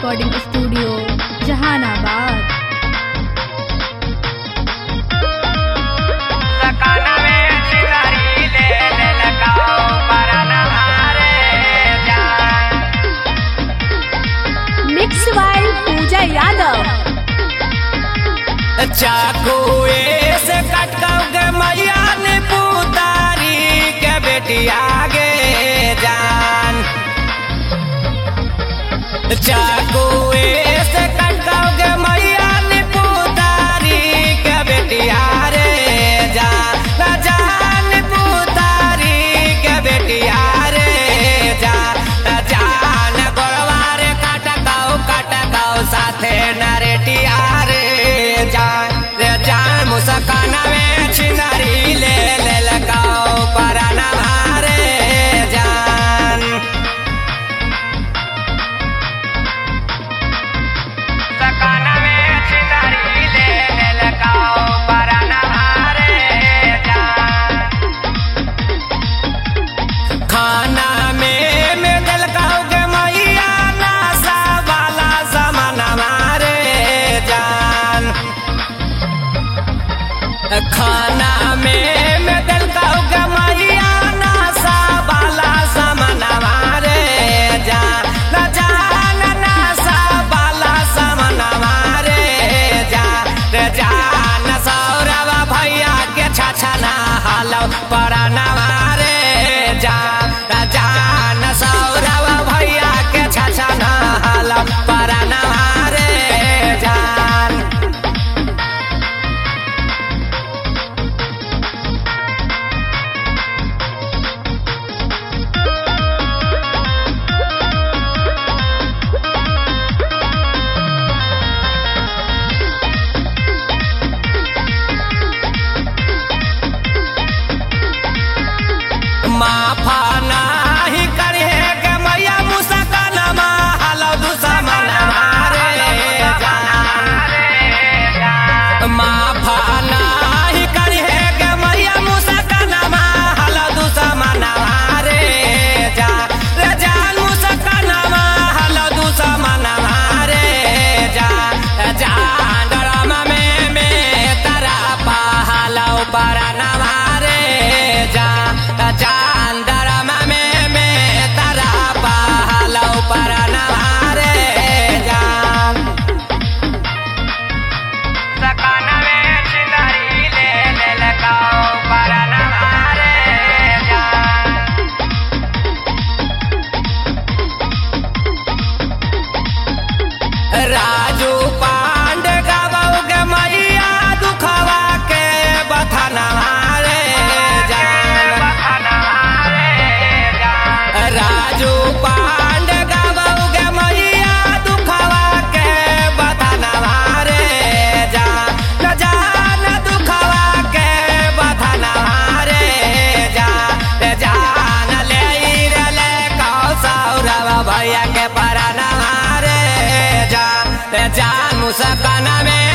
Recording studio Jehanabad. Mix by Pooja Yadav. चाकू से कटकाऊ के मैया ने पुतारी के बेटिया गे जान। चाकू से कटकाऊ के मैया ने पुतारी के बेटिया रे जान। जान पुतारी के बेटिया रे जान। जान गोरवा रे कटकाऊ कटकाऊ साथे नरेटिया रे जान। रे जान मुस्काना में छिनारी ले ले लगाओ पराना मारे जान। मुस्काना में छिनारी ले ले लगाओ पराना मारे जान। खाना में दिल के मैया नासा वाला जमाना मारे जान। खाना में दिल के मैया नासा वाला जमाना मारे जान। जान नासा वाला जमाना मारे जान। रे जान सौरवा भैया के छछना हालो पराना मारे जान। जान सौरवा भैया के छछना हालो पराना मारे जान। माफा नाही करे के मैया मुस्काना हालो दुश्मन मारे जान। माफा नाही करे के मैया मुस्काना हालो दुश्मन मारे जान। रे जान मुस्काना हालो दुश्मन मारे जान। जान डरामा में तारा पहालो पराना मारे जान। जान डरामा में तारा पहालो पराना मारे जान। सकाना में छिनारी ले ले लगाओ पराना मारे जान। राजू पांडे गाओ के मैया दुखवा के बथाना मारे जान। राजू पांडे गाओ के मैया दुखवा के बथाना मारे जान। जान दुखवा के बथाना मारे जान। जान ले रे ले कौ सौरव भैया के पराना मारे जान। जान मुस्काना में